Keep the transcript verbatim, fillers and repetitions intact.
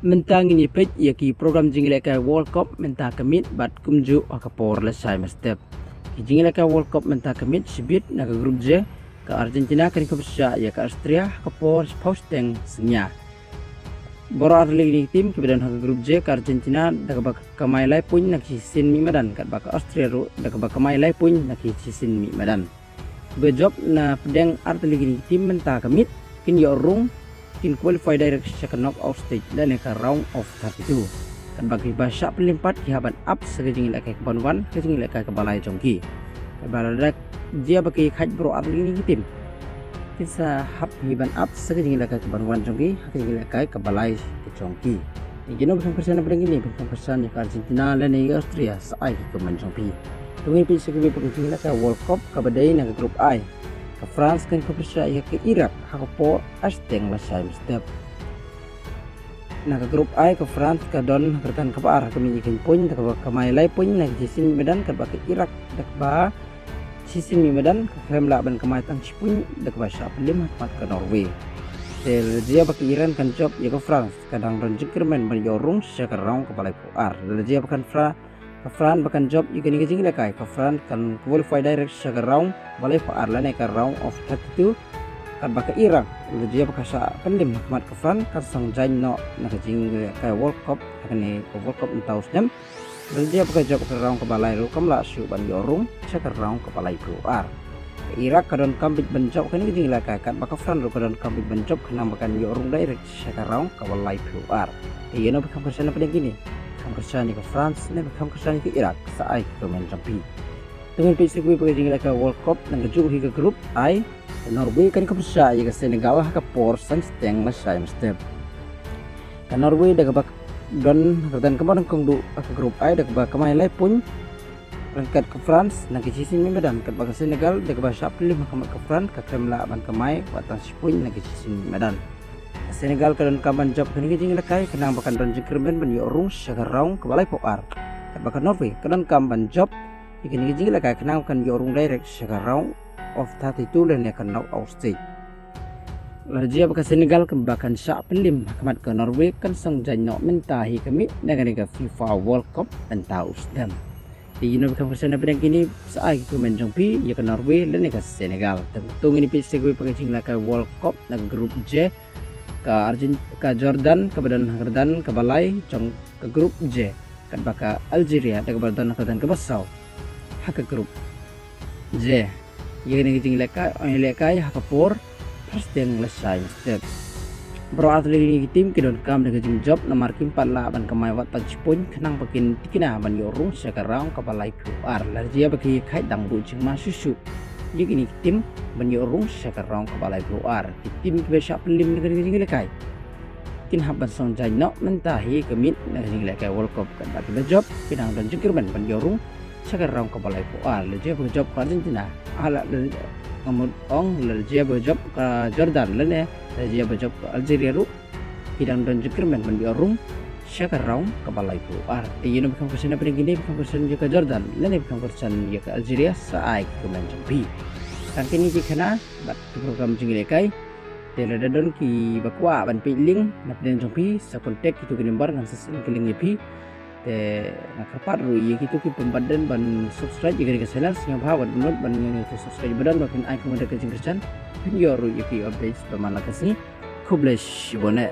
Mynta ngin ïa peit ïa ki program jingïalehkai World Cup mynta ka miet bad kumjuh ha ka por lashai mynstep. Ki jingïalehkai World Cup mynta ka miet shibit na ka group J, ka Argentina kan ïa pyrshah ïa ka Austria ha ka por shiphew shiteng synñia. Baroh artylli ki team kiba don ha ka group J, ka Argentina da kaba kamai lai point na ki shisien miet madan, katba ka Austria ruh da kaba kamai lai point na ki shisien miet madan. Ba jop na pdeng artylli ki team mynta ka miet kin ïoh rung, kin qualify direct sha ka knockout stage lane ka round of thirty-two. Katba kiba shah pynliem pat ki hap ban ap sha ka jingïalehkai kaban wan, ka jingïalehkai kaba lai jong ki. Katba lada jia ba ki kheit baroh artylli ki team, kin sa hap hi ban ap sha ka jingïalehkai kaban wan jong ki ha ka jingïalehkai kaba lai jong ki. Ïa kino ba kham kyrshan na pdeng kine, ba kham kyrshan ïa ka Argentina lane ïa ka Austria, sa ai ki comment jong phi. To ngin peit sa kiwei pat ki jingïalehkai World Cup kaba dei na ka group I. Ka France kan ïa pyrshah ïa ka Iraq ha ka por shiteng lashai mynstep. Na ka group I, ka France ka don ha ka kyrdan kaba ar ha ka miet ïa ka point da kaba kamai lai point na ki shisien miet madan, katba ka Iraq da kaba shisien miet madan ka khlem lah ban kamai tang shi point da kaba shah pynliem ha khmat ka Norway. Te lada jia ba ka Iran kan jop ïa ka France, ka dang don jingkyrmen ban ïoh rung sha ka round kaba laiphew ar. Lada jia ba kan Fra ka France ba kan jop ïa kane ka jingïalehkai, ka France kan qualify direct sha ka round ba laiphew ar lane ka round of thirty-two. Katba ka Iraq, lada jia ba ka shah pynliem ha khmat ka France, kan song jaiñ noh na ka jingïalehkai World Cup ha kane ka World Cup mynta u snem. Lada jia ba ka jop ka round kaba lai ruh, kam lah shuh ban ïoh rung sha ka round kaba laiphew ar. Ka Iraq ka donkam beit ban jop kane ka jingïalehkai, katba ka France ruh ka donkam beit ban jop khnang ba kan ïoh rung direct sha ka round kaba laiphew ar. Te ïa no ba kham kyrshan na pdeng kine, kham kyrshan ïa ka France ne ba kham kyrshan ïa ka Iraq, sa ai ki comment jong phi. To ngin peit sa kiwei pat ki jingïalehkai World Cup na kajuh hi ka group I. Ka Norway kan ïa pyrshah ïa ka Senegal ha ka por san shiteng lashai mynstep. Ka Norway da kaba don ha ka kyrdan kaba nyngkong duh ha ka group I da kaba kamai lai point ryngkat ka France na ki shisien miet madan, katba ka Senegal da kaba shah pynliem ha khmat ka France ka khlem lah ban kamai wat tang shi point na ki shisien miet madan. Ka Senegal ka donkam ban jop kane ka jingïalehkai khnang ba kan don jingkyrmen ban ïoh rung sha ka round kaba laiphew ar. Katba ka Norway ka donkam ban jop ïa kane ka jingïalehkai khnang ba kan ïoh rung direct sha ka round of thirty-two lane ka knockout stage. Lada jia ba ka Senegal kaba kan shah pynliem ha khmat ka Norway, kan song jaiñ noh mynta hi ka miet na kane ka FIFA World Cup mynta u snem. Te ïa no ba kham kyrshan na pdeng kine, sa ai ki comment jong phi ïa ka Norway lane ka Senegal. Te to ngin ïa peit sa kiwei pat ki jingïalehkai World Cup na ka group J. Ka Argent-, ka Jordan kaba don ha ka kyrdan kaba lai jong ka group J, katba ka Algeria da kaba don ha ka kyrdan kaba saw ha ka group J. Ïa kane ka jingïalehkai, ïalehkai ha ka por phra shiteng lashai mynstep. Baroh artylli ki team ki donkam da ka jingjop namar kim pat lah ban kamai wat tang shi point khnang ba kin tikna ban ïoh rung sha ka round kaba laiphew ar. Lada jia ba ki kheit dang buh jingma shuh shuh ïa kine ki team ban ïoh rung sha ka round kaba laiphew ar. Ki team kiba shah pynliem na kane ka jingïalehkai kin hap ban song jaiñ noh mynta hi ka miet na ka jingïalehkai World Cup, katba kiba jop ki dang don jingkyrmen ban ïoh rung sha ka round kaba laiphew ar. Lada jia ba jop ka Argentina, ah, la, la, nga mut ong, lada jia ba jop ka Jordan lane lada jia ba jop ka Algeria ruh, ki dang don jingkyrmen ban ïoh rung sha ka round kaba laiphew ar. Te ïa no ba kham kyrshan na pdeng kine, ba kham kyrshan ïa ka Jordan lane ba kham kyrshan ïa ka Algeria, sa ai ki comment jong phi. Tang kine ki khana bad ki program jingïalehkai. Te lada don kiba kwah ban peit link na pdeng jong phi, sa contact kito ki number ngan sa send ki link ïa phi. Te nga kyrpad ruh ïa kito ki pynbad dien ban subscribe ïa kane ka channel, sngewbha ban mut ban ïa subscribe ba don ba phin ai kumne ka jingkyrshan, phin ïoh ruh ïa ki updates ba man la ka sngi. Khublei shibun eh.